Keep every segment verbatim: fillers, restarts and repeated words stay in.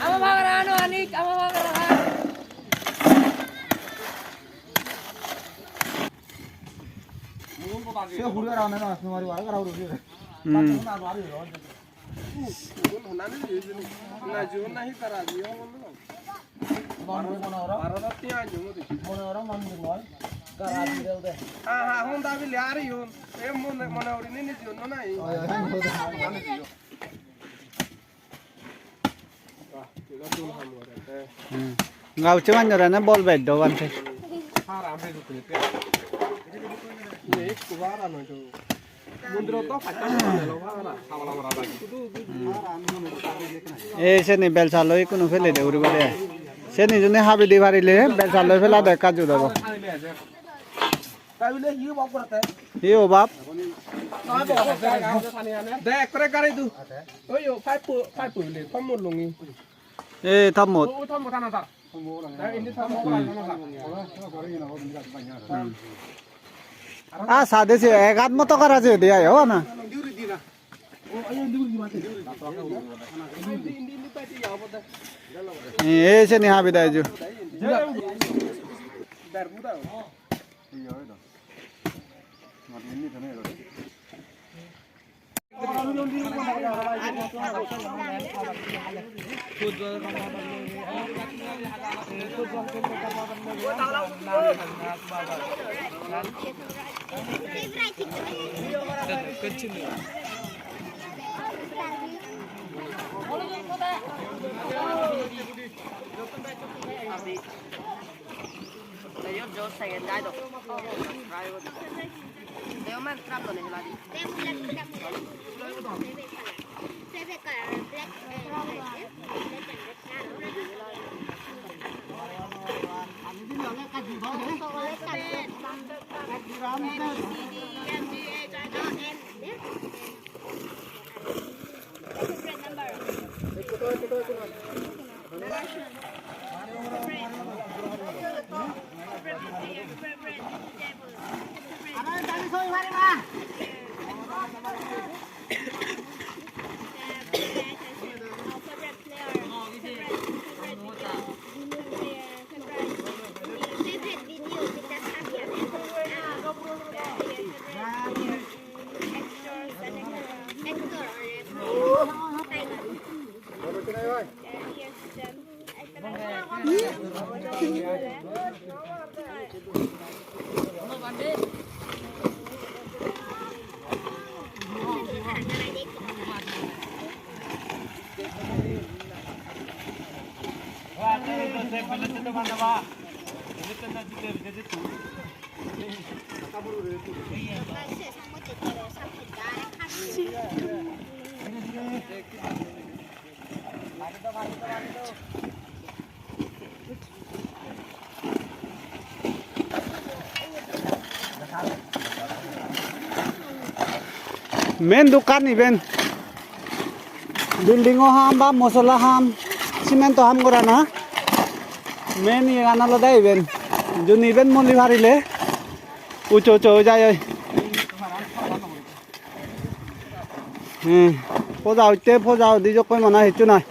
Ama bagara ano anik, ama bagara. Se hure rane na, asne mari bara gara hure. Hmm. Ha, ha, Honda bile ari yun. E mone, mone uri nini jiyun no nai. Hmm. Gauche manjore ne bol beddo bante. E seni belsa loi ikkunu fele de uri bade. Seni juni habi di parile belsa loi fela de ekka jut obo. Hi obab? De ekkore gari du. Oi yo, pipe, pipe le, thommo lungi. E, thommot. O, o, thommo thana tar. Hmm. Ah, sade se ek aat moto kara je de ayo na. E, e, seni habi da eju. Main dokan iben. Building o ham ba mosola ham, cement o ham gorana. Main iyegan olode iben. Juni iben moli parile ucho ucho oi jai oi. Hmm, poja utte, poja udi jokkoi mane hissu nai.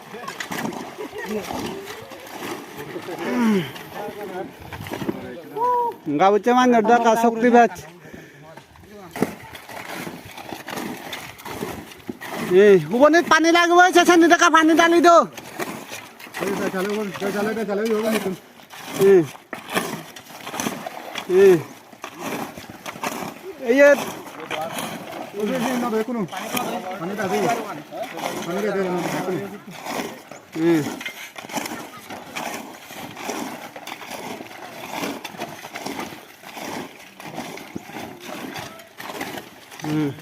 Gabucche manjor daka shokti bej. Eh, ubonit pani lagibo, se seni daka pani dali do. Hmm. Hmm. Ei ye. Hmm. Hmm.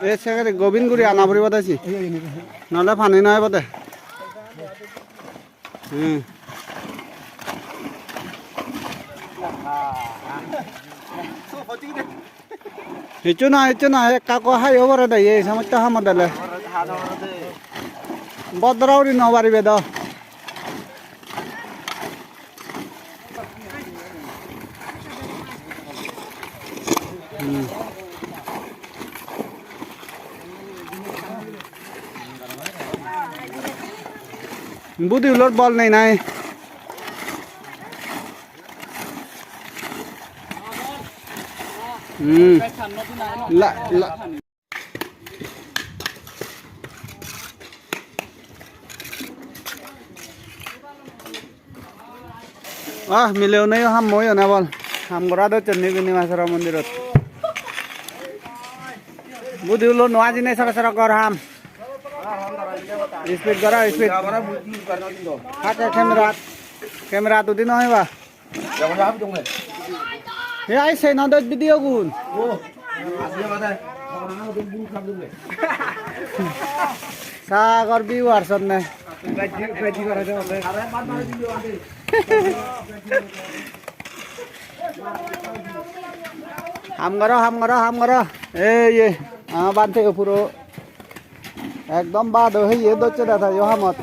Ei segere gobin guri ana puribo de si. Nole pani no ebo de. Hmm. Hissu na, hissu na, ekka ekka hai obore de, ei samotta hamot dele. Bodra uri no paribe do. Hmm. Budi ulor bol nei nai. Hmm. La, la. Ah, mileune yo ham moi ona bol. Ham gora do chonni guni masara mondirot. Budi ulo no ajine sara sara gor ham. Speed gora, speed. Hake camera, camera tu dino heba. He ai sei no doj video gun. Sagor viewer sonne. Ham goro, ham goro, ham goro. Ei ye, ama bante puro ekdom bado heye docche da ta yo hamot.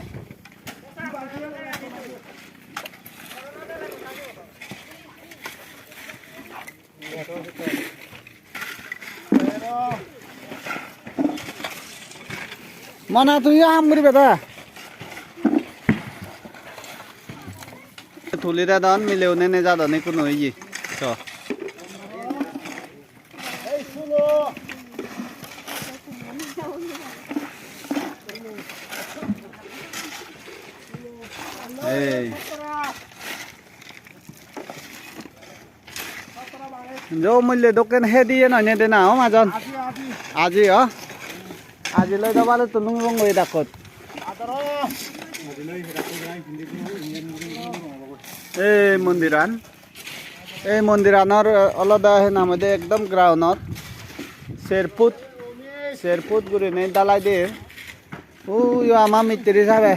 Mana tuiyo ham guribe da. Tuli dedon, mileune nejadon ikkunu iye. So. Ei. Jo mulle dokken he diye noi ne dena, o majon. Aji, o. Aji loi do balo tulung bong goi dakot. Ei mondiran. Ei mondiranor olode he nang hoide ekdom groundot ser foot, ser foot gurinei dalai de. Uyo ama mistiri sabe.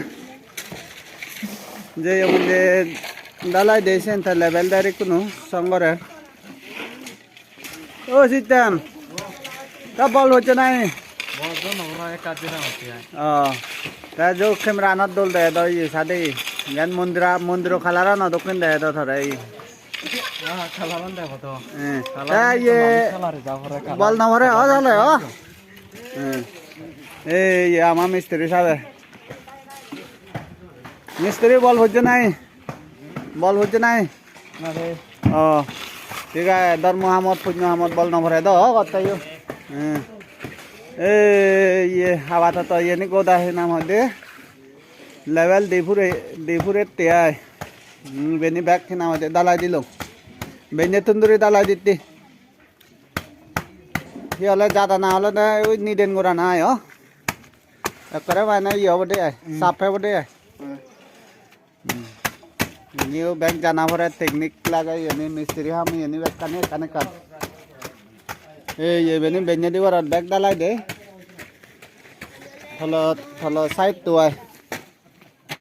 Je iye mujunge dalai de siyen te level der ikkunu song gore. O Sitan, ta bol hocche nahi? Bol do no hora, ek aaj dina hocche ai. O, ta jo camera anot dol dege do iye sade. Iyan mondira, mondiro colour ano dokken dege do tore iye. Ah, colour an dego do. Eh, colour ta an iye to mane colour ja pore colour. Bol no pore, o jale, o. Eh. Ei, iye ama mistiri sabe. Mistiri bol hocche nahi? Bol hocche nahi? Na re. O, thik age, dhormo hamot, punyo hamot bol no pore do, gotte yo. Hmm. Ei, iye, apatoto iyeni goda he nang hoide. Level di pure, di pure te ai. Hmm, beni bek he nang hoide dalai dilo. Benne tunduri dalai ditte. Hi ole jadana olode ui niden gorana ai, o. Ekkore mane iye obode ai, hmm, sappe obode ai. Hmm. Hmm. Iyeniyo bek jana pore technique lage iyeni mistiri ham iyeni bekkani ekkan ekkan. Ei ibeni benne di gorot bek dalai de. Tolo, tolo side to ai.